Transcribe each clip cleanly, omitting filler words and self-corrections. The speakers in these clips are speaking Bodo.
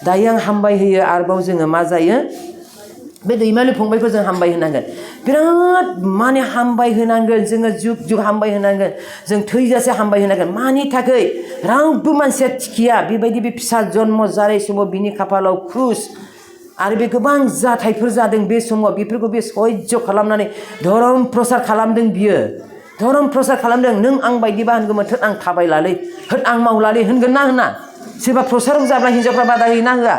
दायो आं हामबाय होयो आरोबाव जोङो मा जायो बे दैमालु फंबायखौ जों हामबाय होनांगोन बिराद माने हामबाय होनांगोन जोङो जुग जुग हामबाय होनांगोन जों थैजासे हामबाय होनांगोन मानि थाखाय रावबो मानसिया थिखिया बेबायदि बे फिसा जन्म जानाय समाव बिनि खाफालाव क्रुस आरो बे गोबां जाथायफोर जादों बे समाव बेफोरखौ बे सह्य खालामनानै धर्म प्रसार खालामदों बियो धर्म प्रसार खालामदों नों आं बायदिबा होनगौमोन थोद आं थाबायलालै थोद आं मावलालै होनगोन ना होना सोरबा प्रसारक जाब्ला हिन्जावफ्रा बादा होयोना होआ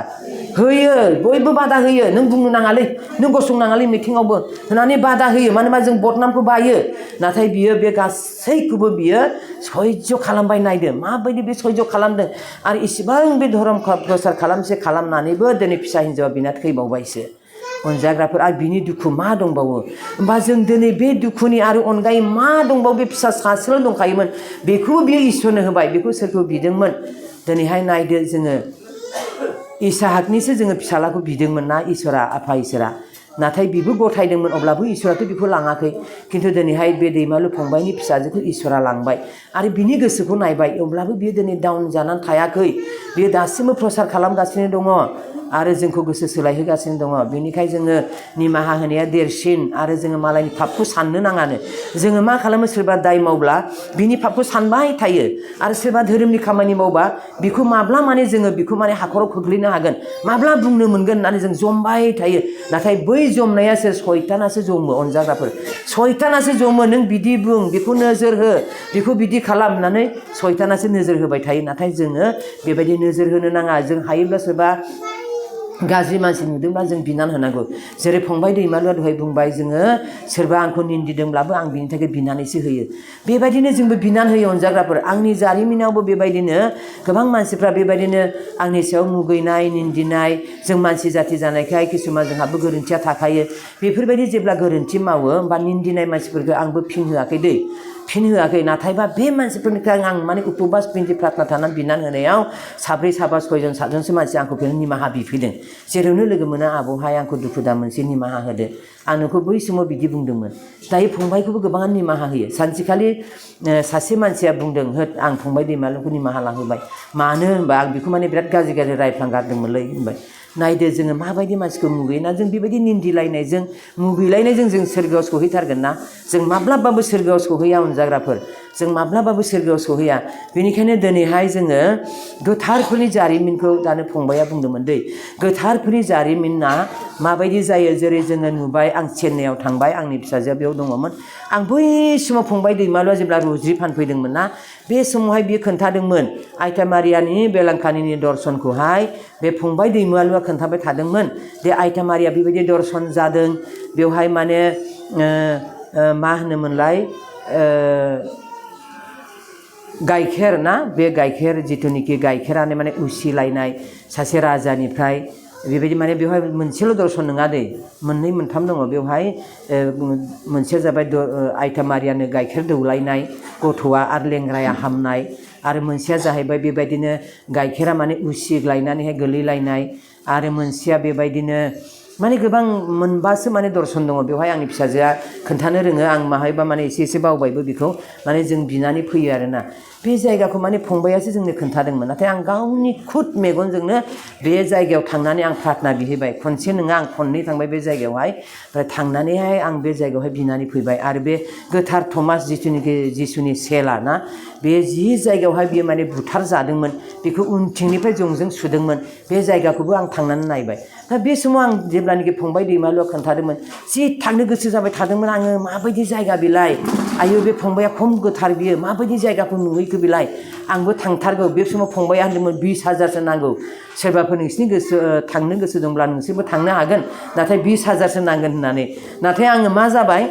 होयो बयबो बादा होयो नों बुंनो नाङालै नों गसंनाङालै मिटिङावबो होननानै बादा होयो मानो होनबा जों बदनामखौ बायो नाथाय बियो बे गासैखौबो बियो सह्य खालामबाय नायदो माबायदि बे सह्य खालामदों आरो इसिबां बे धर्म प्रसार खालामनानैबो दिनै फिसा हिन्जावा बिना थैबावबायसो अनजाग्राफोर आरो बिनि दुखु मा दंबावो होमबा जों दिनै बे दुखुनि आरो अनगायै मा दंबावो बे फिसा सासेल' दंखायोमोन बेखौबो बियो इसोरनो होबाय बेखौ सोरखौ बिदोंमोन दिनैहाय नायदो जोङो इसाहाकनिसो जोङो फिसालाखौ बिदोंमोन ना इसोरा आफा इसोरा नाथाय बिबो गथायदोंमोन अब्लाबो इसोराथ' बेखौ लाङाखै खिन्थु दिनैहाय बे दैमालु फंबायनि फिसाजोखौ इसोरा लांबाय आरो बिनि गोसोखौ नायबाय अब्लाबो बियो दिनै डाउन जानानै थायाखै बियो दासिमबो प्रसार खालामगासिनो दङ आरो जोंखौ गोसो सोलायहोगासिनो दङ बेनिखायनो जोङो निमाहा होनाया देरसिन आरो जोङो मालायनि पापखौ साननो नाङानो जोङो मा खालामो सोरबा दाय मावब्ला बिनि पापखौ सानबाय थायो आरो सोरबा धोरोमनि खामानि मावबा बिखौ माब्ला माने जोङो बिखौ माने हाखराव खोख्लैनो हागोन माब्ला बुंनो मोनगोन होननानै जों जमबाय थायो नाथाय बै जमनायासो सयतानासो जमो अनजाग्राफोर सयतानासो जमो नों बिदि बुं बेखौ नोजोर हो बेखौ बिदि खालाम होननानै सयतानासो नोजोर होबाय थायो नाथाय जोङो बेबायदि नोजोर होनो नाङा जों हायोब्ला सोरबा गाज्रि मानसि नुदोंब्ला जों बिनानै होनांगौ जेरै फंबाय दैमालुआ दहाय बुंबाय जोङो सोरबा आंखौ निन्दिदोंब्लाबो आं बिनि थाखाय बिनानैसो होयो बेबायदिनो जोंबो बिनानै होयो अनजाग्राफोर आंनि जारिमिनावबो बेबायदिनो गोबां मानसिफ्रा बेबायदिनो आंनि सायाव मुगैनाय निन्दिनाय जों मानसि जाथि जानायखाय किसुमान जोंहाबो गोरोन्थिया थाखायो बेफोरबायदि जेब्ला गोरोन्थि मावो होमबा निन्दिनाय मानसिफोरखौ आंबो फिन होआखै दै फिन होआखै नाथायबा बे मानसिफोरनिफ्राय आं माने उपबास बिनथि प्रार्थना थानानै बिनानै होनायाव साब्रै साबा सयजन सातजनसो मानसि आंखौ निमाहा बिफैदों जेरावनो लोगो मोना आबौहाय आंखौ दुखु दा मोनसे निमाहा होदो आं नोंखौ बै समाव बिदि बुंदोंमोन दायो फंबायखौबो गोबाङानो निमाहा होयो सानसेखालि सासे मानसिया बुंदों होद आं फंबाय दैमालुखौ निमाहा लाहोबाय मानो होनबा आं बेखौ माने बिराद गाज्रि गाज्रि रायफ्लांगारदोंमोनलै होनबाय नायदो जोङो माबायदि मानसिखौ मुगैयोना जों बेबायदि निन्दिलायनायजों मुगैलायनायजों जों सोरगोआव सहैथारगोन ना जों माब्लाबाबो सोरगोआव सहैया अनजाग्राफोर जों माब्लाबाबो सोरगोआव सहैया बेनिखायनो दिनैहाय जोङो गोथारफोरनि जारिमिनखौ दानो फंबाया बुंदोंमोन दै गोथारफोरनि जारिमिना माबायदि जायो जेरै जोङो नुबाय आं चेन्नाइआव थांबाय आंनि फिसाजोआ बेयाव दङमोन आं बै समाव फंबाय दैमालुआ जेब्ला रुजि फानफैदोंमोन ना बे समावहाय बियो खोन्थादोंमोन आइथा मारियानि बेलांकानिनि दर्शनखौहाय बे फंबाय दैमालुआ खोन्थाबाय थादोंमोन दे आइथा मारिया बेबायदि दर्शन जादों बेवहाय माने मा होनोमोनलाय गाइखेर ना बे गाइखेर जिथुनिखि गाइखेरानो माने उसिलायनाय सासे राजानिफ्राय बेबायदि माने बेवहाय मोनसेल' दर्शन नङा दै मोननै मोनथाम दङ बेवहाय मोनसेया जाबाय आइथा मारियानो गाइखेर दौलायनाय गथ'आ आरो लेंग्राया हामनाय आरो मोनसेया जाहैबाय बेबायदिनो गाइखेरा माने उसिग्लायनानैहाय गोलैलायनाय आरो मोनसेया बेबायदिनो माने गोबां मोनबासो माने दर्शन दङ बेवहाय आंनि फिसाजोआ खोन्थानो रोङो आं माहायबा माने एसे बावबायबो बेखौ माने जों बिनानै फैयो आरोना बे जायगाखौ माने फंबायासो जोंनो खोन्थादोंमोन नाथाय आं गावनि खुद मेगनजोंनो बे जायगायाव थांनानै आं प्रार्थना बिहैबाय खनसे नङा आं खननै थांबाय बे जायगायावहाय ओमफ्राय थांनानैहाय आं बे जायगायावहाय बिनानै फैबाय आरो बे गोथार थमास जिथुनिखि जिसुनि सेला ना बे जि जायगायावहाय बियो माने बुथार जादोंमोन बेखौ उनथिंनिफ्राय जंजों सुदोंमोन बे जायगाखौबो आं थांनानै नायबाय दा बे समाव आं जेब्लानाखि फंबाय दैमालुआ खोन्थादोंमोन जि थांनो गोसो जाबाय थादोंमोन आङो माबायदि जायगा बेलाय आयौ बे फंबाया खम गोथार बियो माबायदि जायगाखौ नुहैखो बेलाय आंबो थांथारगौ बे समाव फंबाया होनदोंमोन 20,000सो नांगौ सोरबाफोर नोंसिनि गोसो थांनो गोसो दंब्ला नोंसोरबो थांनो हागोन नाथाय 20,000सो नांगोन होननानै नाथाय आङो मा जाबाय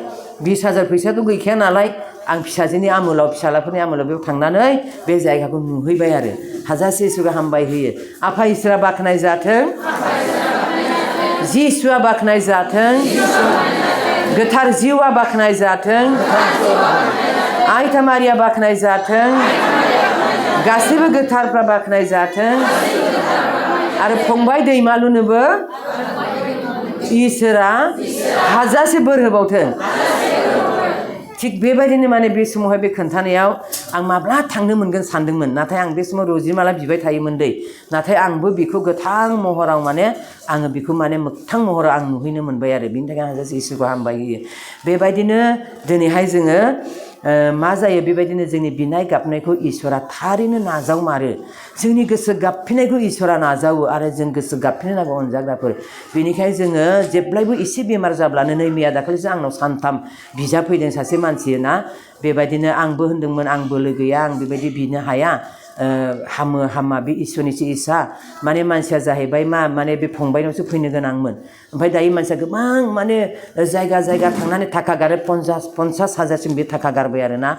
20,000 फैसाथ' गैखाया नालाय आं फिसाजोनि आमोलाव फिसालाफोरनि आमोलाव बेयाव थांनानै बे जायगाखौ नुहैबाय आरो हाजासे इसोरखौ हामबाय होयो आफा इसोरा बाख्नाय जाथों जिसुआ बाख्नाय जाथों गोथार जिउआ बाख्नाय जाथों आइथा मारिया बाख्नाय जाथों गासैबो गोथारफ्रा बाख्नाय जाथों आरो फंबाय दैमालुनोबो इसोरा हाजासे बोर होबावथों थिग बेबायदिनो माने बे समावहाय बे खोन्थानायाव आं माब्ला थांनो मोनगोन सानदोंमोन नाथाय आं बे समाव रजिमाला बिबाय थायोमोन दै नाथाय आंबो बेखौ गोथां महराव माने आङो बेखौ माने मोगथां महराव आं नुहैनो मोनबाय आरो बिनि थाखाय आं जास्ट इसोरखौ हामबाय होयो बेबायदिनो दिनैहाय जोङो मा जायो बेबायदिनो जोंनि बिनाय गाबनायखौ इसोरा थारैनो नाजावमारो जोंनि गोसो गाबफिननायखौ इसोरा नाजावो आरो जों गोसो गाबफिननो नांगौ अनजाग्राफोर बेनिखायनो जोङो जेब्लायबो एसे बेमार जाब्लानो नै मैया दाखालिसो आंनाव सानथाम बिजाब फैदों सासे मानसिना बेबायदिनो आंबो होनदोंमोन आं बोलो गैया आं बेबायदि बिनो हाया हामो हामा बे इसोरनिसो इसा माने मानसिया जाहैबाय मा माने बे फंबायनावसो फैनो गोनांमोन ओमफ्राय दायो मानसिया गोबां माने जायगा जायगा थांनानै थाखा गारो 50,000 बे थाखा गारबाय आरोना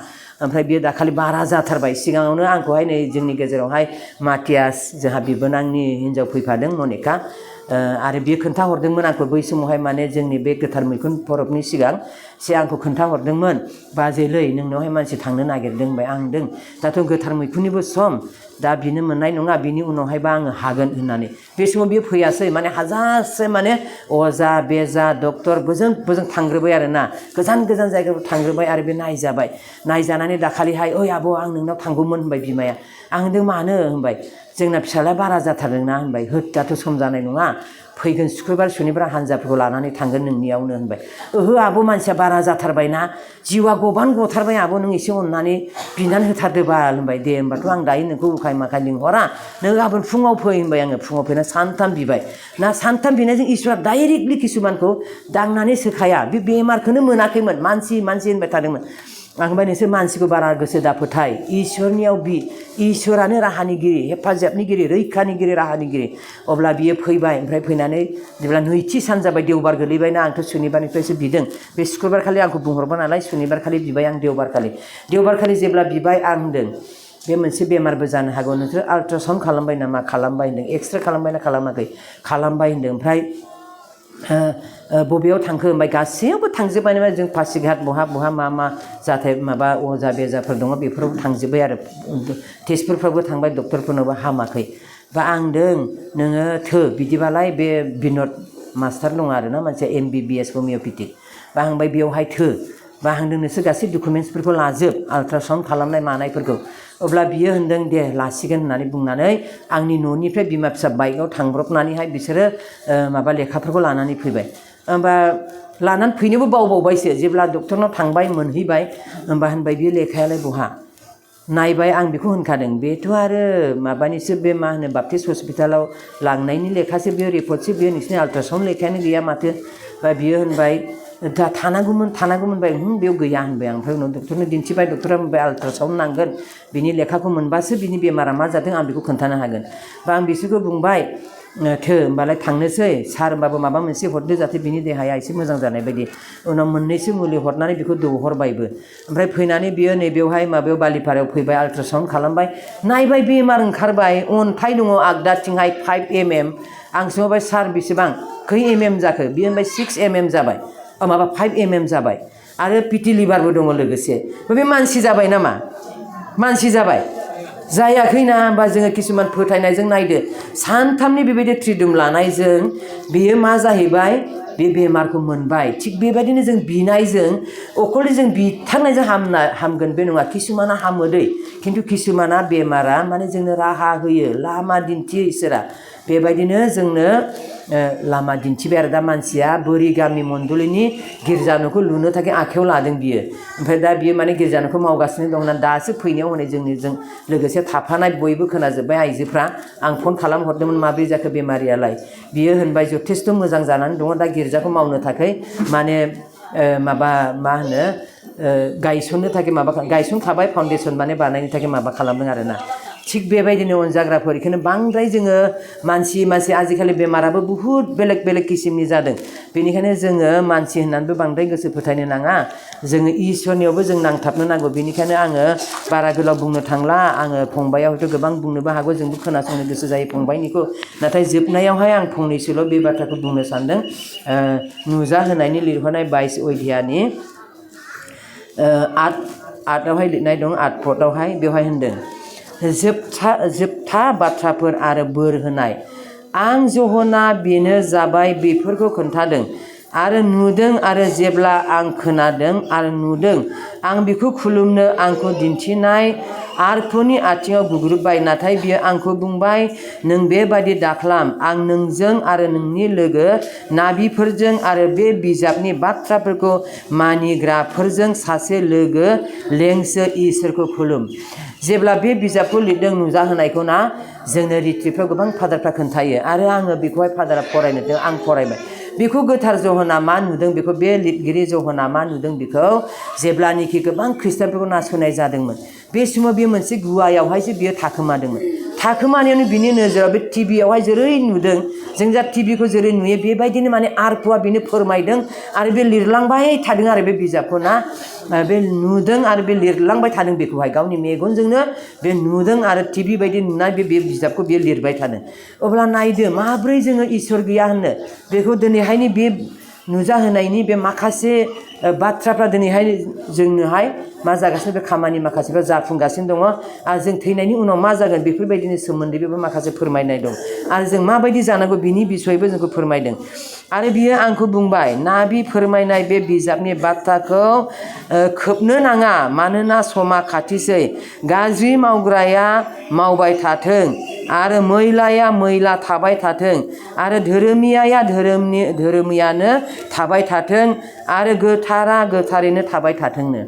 ओमफ्राय बियो दाखालि बारा जाथारबाय सिगाङावनो आंखौहाय नै जोंनि गेजेरावहाय माथियास जोंहा बिबोनांनि हिन्जाव फैफादों मनिका आरो बियो खोन्थाहरदोंमोन आंखौ बै समावहाय माने जोंनि बे गोथार मैखुन परबनि सिगां से आंखौ खोन्थाहरदोंमोन बाजैलै नोंनावहाय मानसि थांनो नागिरदों होनबाय आं होनदों दाथ' गोथार मैखुननिबो सम दा बिनो मोननाय नङा बिनि उनावहायबा आङो हागोन होननानै बे समाव बियो फैयासै माने हाजारसे माने अजा बेजा डक्टर बोजों थांग्रोबाय आरोना गोजान गोजान जायगायाव थांग्रोबाय आरो बे नायजाबाय नायजानानै दाखालिहाय ओइ आब' आं नोंनाव थांगौमोन होनबाय बिमाया आं होनदों मानो होनबाय जोंना फिसालाया बारा जाथारदोंना होनबाय होद दाथ' सम जानाय नङा फैगोन सुक्रबार शनिबार हानजाफोरखौ लानानै थांगोन नोंनियावनो होनबाय ओहो आब' मानसिया बारा जाथारबायना जिउआ गबान गथारबाय आब' नों एसे अननानै बिनानै होथारदो बाल होनबाय दे होनबाथ' आं दायो नोंखौ उखाय माखाय लिंहरा नों गाबोन फुङाव फै होनबाय आङो फुङाव फैना सानथाम बिबाय ना सानथाम बिनायजों इसोरा डाइरेक्टलि किसुमानखौ दांनानै सोखाया बे बेमारखौनो मोनाखैमोन मानसि होनबाय थादोंमोन आं होनबाय नोंसोर मानसिखौ बारा गोसो दाफोथाय इसोरनियाव बि इसोरानो राहानिगिरि हेफाजाबनिगिरि रैखानिगिरि राहानिगिरि अब्ला बियो फैबाय ओमफ्राय फैनानै जेब्ला नैथि सान जाबाय देवबार गोलैबायना आंथ' सुनिबारनिफ्रायसो बिदों बे शुक्रबारखालि आंखौ बुंहरबाय नालाय सुनिबारखालि बिबाय आं देवबारखालि जेब्ला बिबाय आं होनदों बे मोनसे बेमारबो जानो हागौ नोंसोर आल्ट्रासाउन्ड खालामबाय नामा खालामबाय होनदों एक्सरे खालामबायना खालामाखै खालामबाय होनदों ओमफ्राय बबेयाव थांखो होनबाय गासैयावबो थांजोब्बाय नामा जों पासिघाट बहा मा जाथाय माबा अजा बेजाफोर दङ बेफोराव थांजोब्बाय आरो टेस्टफोरफ्रावबो थांबाय डक्टरफोरनावबो हामाखै बा आं होनदों नोङो थो बिदिबालाय बे बिनद मास्टार दङ आरोना मानसिया MBBS हमिय'पेथिक बा आं होनबाय बेवहाय थो बा आं होनदों नोंसोर गासै डकुमेन्टसफोरखौ लाजोब आल्ट्रासाउन्ड खालामनाय मानायफोरखौ अब्ला बियो होनदों दे लासिगोन होननानै बुंनानै आंनि न'निफ्राय बिमा फिसा बाइकआव थांब्रबनानैहाय बिसोरो माबा लेखाफोरखौ लानानै फैबाय होमबा लानानै फैनोबो बावबावबायसो जेब्ला डक्टरनाव थांबाय मोनहैबाय होमबा होनबाय बे लेखायालाय बहा नायबाय आं बेखौ होनखादों बेथ' आरो माबानिसो बे मा होनो बाप्टिस्ट हस्पिटालाव लांनायनि लेखासो बेयो रिपर्टसो बेयो नोंसिनि आल्ट्रासाउन्ड लेखायानो गैया माथो बा बियो होनबाय दा थानांगौमोन होनबाय बेयाव गैया होनबाय आं ओमफ्राय उनाव डक्टरनो दिन्थिबाय डक्टरा होनबाय आल्ट्रासाउन्ड नांगोन बिनि लेखाखौ मोनबासो बिनि बेमारा मा जादों आं बेखौ खोन्थानो हागोन बा आं बिसोरखौ बुंबाय थो होमबालाय थांनोसै सार होमबाबो माबा मोनसे हरदो जाहाथे बिनि देहाया एसे मोजां जानाय बायदि उनाव मोननैसो मुलि हरनानै बेखौ दौहरबायबो ओमफ्राय फैनानै बियो नैबेयावहाय माबायाव बालिपारायाव फैबाय आल्ट्रासाउन्ड खालामबाय नायबाय बेमार ओंखारबाय अन्थाइ दङ आगदाथिंहाय 5 mm आं सोंबाय सार बेसेबां खै mm जाखो बियो होनबाय 6 mm जाबाय माबा 5 mm जाबाय आरो पिटि लिभारबो दङ लोगोसे बे मानसि जाबाय नामा मानसि जाबाय जायाखैना होमबा जोङो किसुमान फोथायनायजों नायदो सानथामनि बेबायदि ट्रिदुम लानायजों बेयो मा जाहैबाय बे बेमारखौ मोनबाय थिग बेबायदिनो जों बिनायजों अकलि जों बिथांनायजों हामगोन बे नङा किसुमाना हामो दै खिन्थु किसुमाना बेमारा माने जोंनो राहा होयो लामा दिन्थियो इसोरा बेबायदिनो जोंनो लामा दिन्थिबाय आरो दा मानसिया बोरि गामि मण्डलिनि गिर्जा न'खौ लुनो थाखाय आखायाव लादों बियो ओमफ्राय दा बियो माने गिर्जा न'खौ मावगासिनो दं होननानै दासो फैनायाव हनै जोंनिजों लोगोसे थाफानाय बयबो खोनाजोब्बाय आइजोफ्रा आं फन खालामहरदोंमोन माब्रै जाखो बेमारियालाय बियो होनबाय जथेस्थ' मोजां जानानै दङ दा गिर्जाखौ मावनो थाखाय माने माबा मा होनो गायसननो थाखाय गायसनखाबाय फाउन्डेसन माने बानायनो थाखाय माबा खालामदों आरोना थिग बेबायदिनो अनजाग्राफोर बेखौनो बांद्राय जोङो मानसि आजिखालि बेमाराबो बुहुत बेलेग बेलेग किसिमनि जादों बेनिखायनो जोङो मानसि होननानैबो बांद्राय गोसो फोथायनो नाङा जोङो इसोरनियावबो जों नांथाबनो नांगौ बेनिखायनो आङो बारा गोलाव बुंनो थांला आङो फंबाया हयथ' गोबां बुंनोबो हागौ जोंबो खोनासंनो गोसो जायो फंबायनिखौ नाथाय जोबनायावहाय आं फंनैसोल' बे बाथ्राखौ बुंनो सानदों नुजाहोनायनि लिरहरनाय 22 अध्यायनि आटआवहाय लिरनाय दं 8 पदआवहाय बेवहाय होनदों जोबथा बाथ्राफोर आरो बोर होनाय आं जहना बेनो जाबाय बेफोरखौ खोन्थादों आरो नुदों आरो जेब्ला आं खोनादों आरो नुदों आं बिखौ खुलुमनो आंखौ दिन्थिनाय आरफोरनि आथिङाव गुग्रुबबाय नाथाय बियो आंखौ बुंबाय नों बेबादि दाखालाम आं नोंजों आरो नोंनि लोगो नाबिफोरजों आरो बे बिजाबनि बाथ्राफोरखौ मानिग्राफोरजों सासे लोगो लेंसो इसोरखौ खुलुम। जेब्ला बे बिजाबखौ लिरदों नुजाहोनायखौ ना जोंनो रिट्रिटफ्राव गोबां फादारफ्रा खोन्थायो आरो आङो बेखौहाय फादारा फरायनो आं फरायबाय बेखौ गोथार जहना मा नुदों बेखौ बे लिरगिरि जहना मा नुदों बेखौ जेब्लानोखि गोबां खृष्टानफोरखौ नासयनाय जादोंमोन बे समाव बे मोनसे गुवायावहायसो बियो थाखोमादोंमोन थाखोमानायावनो बिनि नोजोराव बे टिभियावहाय जेरै नुदों जों जा टिभिखौ जेरै नुयो बेबायदिनो माने आरफुआ बेनो फोरमायदों आरो बे लिरलांबाय थादों आरो बे बिजाबखौ ना बे नुदों आरो बे लिरलांबाय थादों बेखौहाय गावनि मेगनजोंनो बे नुदों आरो टिभि बायदि नुनाय बे बिजाबखौ बियो लिरबाय थादों। अब्ला नायदो माब्रै जोङो इसोर गैया होननो बेखौ दिनैहायनि बे नुजाहोनायनि बे माखासे बाथ्राफ्रा दिनैहाय जोंनोहाय मा जागासिनो बे खामानि माखासेफ्रा जाफुंगासिनो दङ आरो जों थैनायनि उनाव मा जागोन बेफोरबायदिनि सोमोन्दै बेबो माखासे फोरमायनाय दं आरो जों माबायदि जानांगौ बिनि बिसयबो जोंखौ फोरमायदों। आरो बियो आंखौ बुंबाय नाबि फोरमायनाय बे बिजाबनि बाथ्राखौ खोबनो नाङा मानोना समा खाथिसै गाज्रि मावग्राया मावबाय थाथों आरो मैलाया मैला थाबाय थाथों आरो धोरोमियाया धोरोमियानो थाबाय थाथों आरो गोथारा गोथारैनो थाबाय थाथोंनो।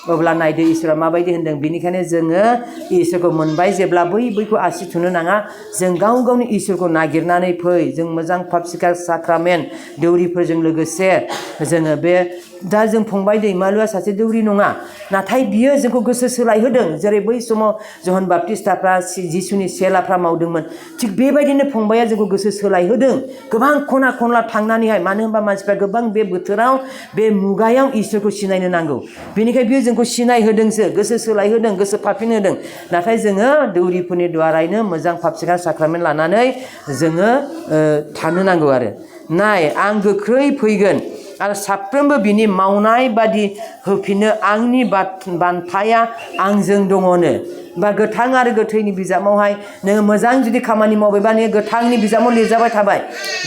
अब्ला नायदो इसोरा माबायदि होनदों बेनिखायनो जोङो इसोरखौ मोनबाय जेब्ला बैखौ आसि थुनो नाङा जों गाव गावनि इसोरखौ नागिरनानै फै जों मोजां पापसिकार साक्रामेन्ट दौरिफोरजों लोगोसे जोङो बे दा जों फंबाय दैमालुआ सासे दौरि नङा नाथाय बियो जोंखौ गोसो सोलायहोदों जेरै बै समाव जहन बाप्टिस्टाफ्रा जिसुनि सेलाफ्रा मावदोंमोन थिग बेबायदिनो फंबाया जोंखौ गोसो सोलायहोदों गोबां खना खनला थांनानैहाय मानो होनबा मानसिफ्रा गोबां बे बोथोराव बे मुगायाव इसोरखौ सिनायनो नांगौ बेनिखायनो बियो जोंखौ सिनायहोदोंसो गोसो सोलायहोदों गोसो फाफिनहोदों नाथाय जोङो दौरिफोरनि द्वारायनो मोजां पापसिकार साक्रामेन्ट लानानै जोङो थानो नांगौ आरो नाय आं गोख्रै फैगोन आरो साफ्रोमबो बिनि मावनाय बादि होफिननो आंनि बान्थाया आंजों दङनो। बा गोथां आरो गोथैनि बिजाबावहाय नोङो मोजां जुदि खामानि मावबायबा नोङो गोथांनि बिजाबाव लिरजाबाय थाबाय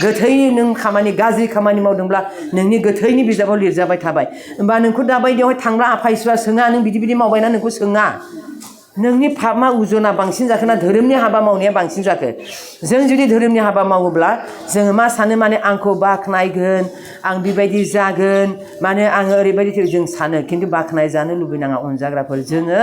गोथैनि नों खामानि गाज्रि खामानि मावदोंब्ला नोंनि गोथैनि बिजाबाव लिरजाबाय थाबाय होमबा नोंखौ दाबायदियावहाय थांब्ला आफा इसोरा सोङा नों बिदि मावबायना नोंखौ सोङा नोंनि पापमा उजना बांसिन जाखो ना धोरोमनि हाबा मावनाया बांसिन जाखो। जों जुदि धोरोमनि हाबा मावोब्ला जोङो मा सानो माने आंखौ बाख्नायगोन आं बेबायदि जागोन माने आङो ओरैबायदि जों सानो खिन्थु बाख्नाय जानो लुबैनाङा अनजाग्राफोर जोङो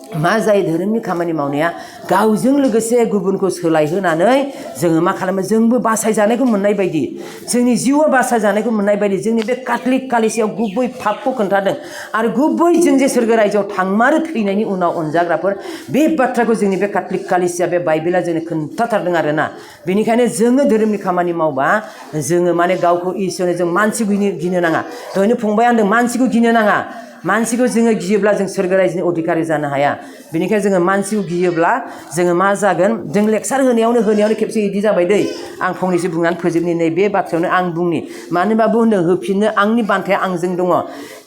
मा जायो धोरोमनि खामानि मावनाया गावजों लोगोसे गुबुनखौ सोलायहोनानै जोङो मा खालामो जोंबो बासायजानायखौ मोननाय बायदि जोंनि जिउआ बासायजानायखौ मोननाय बायदि जोंनि बे काथलिक कालिसियाव गुबै पापखौ खोन्थादों आरो गुबै जों जे सोरगो रायजोआव थांमारो थैनायनि उनाव अनजाग्राफोर बे बाथ्राखौ जोंनि बे काथलिक कालिसिया बे बाइबेला जोंनो खोन्थाथारदों आरोना। बेनिखायनो जोङो धोरोमनि खामानि मावबा जोङो माने गावखौ इसोरनो जों मानसिखौ गिनो नाङा दहायनो फंबाया होनदों मानसिखौ गिनो नाङा मानसिखौ जोङो गियोब्ला जों सोरगो रायजोनि अधिकारि जानो हाया बेनिखायनो जोङो मानसिखौ गियोब्ला जोङो मा जागोन जों लेक्सार होनायावनो खेबसे इदि जाबाय दै आं फंनैसो बुंनानै फोजोबनि नै बे बाथ्रायावनो आं बुंनि मानो होनबा बुंदों होफिननो आंनि बान्थाया आंजों दङ।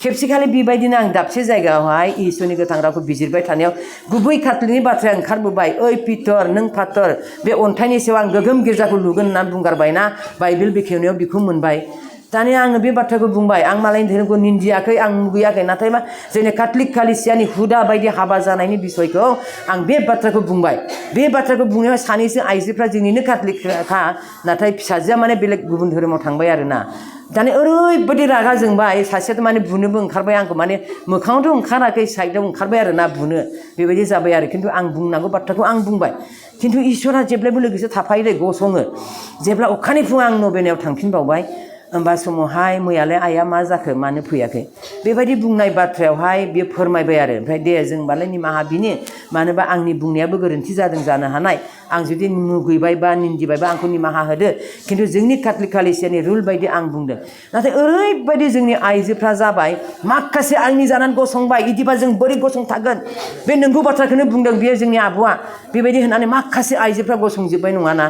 खेबसेखालि बेबायदिनो आं दाबसे जायगायावहाय इसोरनि गोथां रावखौ बिजिरबाय थानायाव गुबै काथलिकनि बाथ्राया ओंखारबोबाय ओइ पिटर नों फाथर बे अन्थाइनि सायाव आं गोगोम गिर्जाखौ लुगोन होननानै बुंगारबायना बाइबेल बेखेवनायाव बेखौ मोनबाय दानिया आङो बे बाथ्राखौ बुंबाय आं मालायनि धोरोमखौ निन्दियाखै आं मुगैयाखै नाथाय मा जोंनि काथलिक कालिसियानि हुदा बायदि हाबा जानायनि बिसयखौ आं बे बाथ्राखौ बुंबाय बे बाथ्राखौ बुंनायाव सानैसो आइजोफ्रा जोंनिनो काथलिकखा नाथाय फिसाजोआ माने बेलेग गुबुन धोरोमाव थांबाय आरोना दानिया ओरैबायदि रागा जोंबाय सासेयाथ' माने बुनोबो ओंखारबाय आंखौ माने मोखाङावथ' ओंखाराखै साइडआव ओंखारबाय आरोना बुनो बेबायदि जाबाय आरो खिन्थु आं बुंनांगौ बाथ्राखौ आं बुंबाय खिन्थु इसोरा जेब्लायबो लोगोसे थाफायो दै गसङो जेब्ला अखानि फुङाव आं नबेनायाव थांफिनबावबाय होमबा समावहाय मैयालाय आइया मा जाखो मानो फैयाखै बेबायदि बुंनाय बाथ्रायावहाय बियो फोरमायबाय आरो ओमफ्राय दे जोंबालाय निमाहा बिनि मानोबा आंनि बुंनायाबो गोरोन्थि जादों जानो हानाय आं जुदि मुगैबाय बा निन्दिबायबा आंखौ निमाहा होदो खिन्थु जोंनि काथलिक कालिसियानि रुल बायदि आं बुंदों नाथाय ओरैबायदि जोंनि आइजोफ्रा जाबाय माखासे आंनि जानानै गसंबाय इदिबा जों बोरै गसंथागोन बे नंगौ बाथ्राखौनो बुंदों बियो जोंनि आब'आ बेबायदि होननानै माखासे आइजोफ्रा गसंजोब्बाय नङाना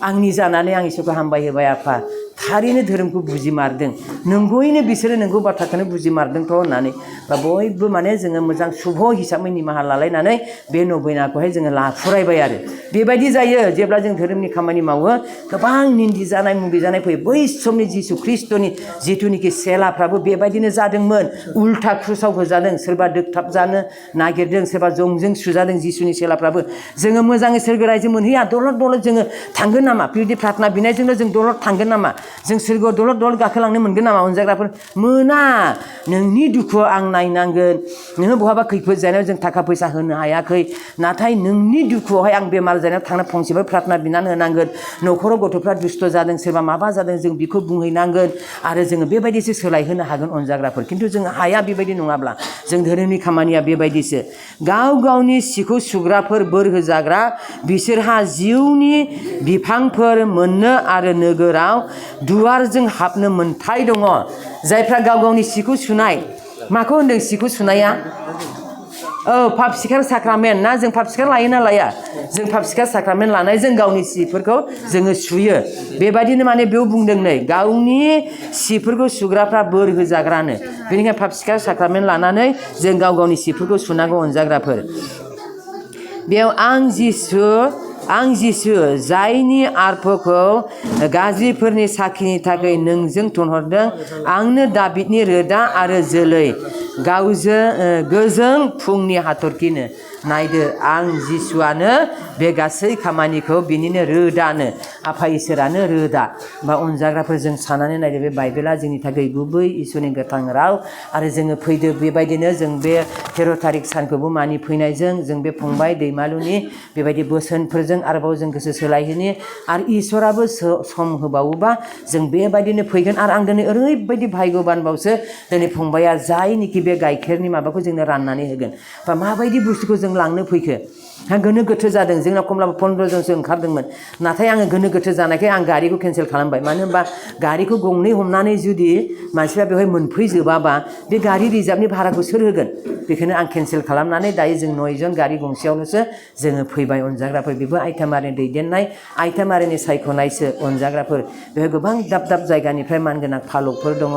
आंनि जानानै आं इसोरखौ हामबाय होबाय आफा थारैनो धोरोमखौ बुजिमारदों नंगौयैनो बिसोरो नंगौ बाथ्राखौनो बुजिमारदोंथ' होननानै बा बयबो माने जोङो मोजां शुभ हिसाबै निमाहा लालायनानै बे नबेनाखौहाय जोङो लाफुरायबाय आरो बेबायदि जायो जेब्ला जों धोरोमनि खामानि मावो गोबां निन्दि जानाय मुगै जानाय फैयो बै समनि जिसु ख्रिस्ट'नि जिथुनिखि सेलाफ्राबो बेबायदिनो जादोंमोन उल्था क्रुसाव होजादों सोरबा दोगथाब जानो नागिरदों सोरबा जंजों सुजादों जिसुनि सेलाफ्राबो जोङो मोजाङै सोरगो रायजो मोनहैया दलद दलद जोङो थांगोन नामा बेबायदि प्रार्थना बिनायजोंनो जों दलद थांगोन नामा जों सोरगोआव दलद दलद गाखोलांनो मोनगोन नामा अनजाग्राफोर मोना नोंनि दुखुआव आं नायनांगोन नोङो बहाबा खैफोद जानायाव जों थाखा फैसा होनो हायाखै नाथाय नोंनि दुखुआवहाय आं बेमार जानायाव थांना फंसेबो प्रार्थना बिनानै होनांगोन न'खराव गथ'फ्रा दुस्थ' जादों सोरबा माबा जादों जों बेखौ बुंहैनांगोन आरो जोङो बेबायदिसो सोलायहोनो हागोन अनजाग्राफोर खिन्थु जों हाया बेबायदि नङाब्ला जों धोरोमनि खामानिया बेबायदिसो गाव गावनि सिखौ सुग्राफोर बोर होजाग्रा बिसोरहा जिउनि बिफांफोर मोननो आरो नोगोराव दुवारजों हाबनो मोन्थाय दङ जायफ्रा गाव गावनि सिखौ सुनाय माखौ होनदों सिखौ सुनाया पाप सिकार साक्रामेन्ट ना जों पाप सिकार लायो ना लाया जों पाप सिकार साक्रामेन्ट लानाय जों गावनि सिफोरखौ जोङो सुयो बेबायदिनो माने बेयाव बुंदों नै गावनि सिफोरखौ सुग्राफ्रा बोर होजाग्रानो बेनिखायनो पाप सिकार साक्रामेन्ट लानानै जों गाव गावनि सिफोरखौ सुनांगौ अनजाग्राफोर बेयाव आं जिसु जायनि आर्फखौ गाज्रिफोरनि साखिनि थाखाय नोंजों थुनहरदों आंनो दाबिदनि रोदा आरो जोलै गोजों फुंनि हाथरखिनो नायदो आं जिसुआनो बे गासै खामानिखौ बिनिनो रोदानो आफा इसोरानो रोदा बा अनजाग्राफोर जों सानानै नायदो बे बाइबेला जोंनि थाखाय गुबै इसोरनि गोथां राव आरो जोङो फैदो बेबायदिनो जों बे 13 थारिख सानखौबो मानिफैनायजों जों बे फंबाय दैमालुनि बेबायदि बोसोनफोरजों आरोबाव जों गोसो सोलायहोनि आरो इसोराबो सम होबावोबा जों बेबायदिनो फैगोन आरो आं दिनै ओरैबायदि भाग्यबानबावसो दिनै फंबाया जायनिखि बे गाइखेरनि माबाखौ जोंनो राननानै होगोन बा माबायदि बुस्थुखौ जों लांनो फैखो आं गोनो गोथो जादों जोंना खमलाबो 15 जनसो ओंखारदोंमोन नाथाय आङो गोनो गोथो जानायखाय आं गारिखौ केन्सेल खालामबाय मानो होनबा गारिखौ गंनै हमनानै जुदि मानसिफ्रा बेवहाय मोनफैजोबाबा बे गारि रिजार्भनि भाराखौ सोर होगोन बेखायनो आं केन्सेल खालामनानै दायो जों 9 जन गारि गंसेयावल'सो जोङो फैबाय अनजाग्राफोर बेबो आइटामारिनि दैदेननाय आइटामारिनि सायख'नायसो अनजाग्राफोर बेवहाय गोबां दाब दाब जायगानिफ्राय मानगोनां फालकफोर दङ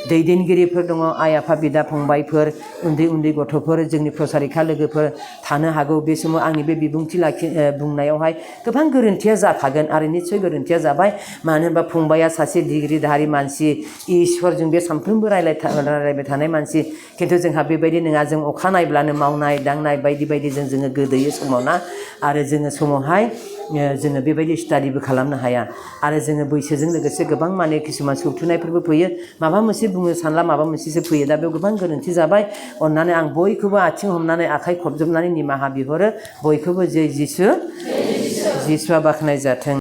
दैदेनगिरिफोर दङ आइ आफा बिदा फंबायफोर उन्दै उन्दै गथ'फोर जोंनि प्रसारिखा लोगोफोर थानो हागौ बे समाव आंनि बे बिबुंथि बुंनायावहाय गोबां गोरोन्थिया जाखागोन आरो निस्सय गोरोन्थिया जाबाय मानो होनबा फंबाया सासे डिग्रिधारि मानसि इसोरजों बे सानफ्रोमबो रायलायबाय थानाय मानसि खिन्थु जोंहा बेबायदि नङा जों अखा नायब्लानो मावनाय दांनाय बायदि बायदिजों जोङो गोदोयो समाव ना आरो जोङो समावहाय जोङो बेबायदि स्टाडिबो खालामनो हाया आरो जोङो बैसोजों लोगोसे गोबां माने किसुमान सौथुनायफोरबो फैयो माबा मोनसे बुंनो सानला माबा मोनसेसो फैयो दा बेयाव गोबां गोरोन्थि जाबाय अननानै आं बयखौबो आथिं हमनानै आखाइ खबजोबनानै निमाहा बिहरो बयखौबो जे जिसुआ बाख्नाय जाथों।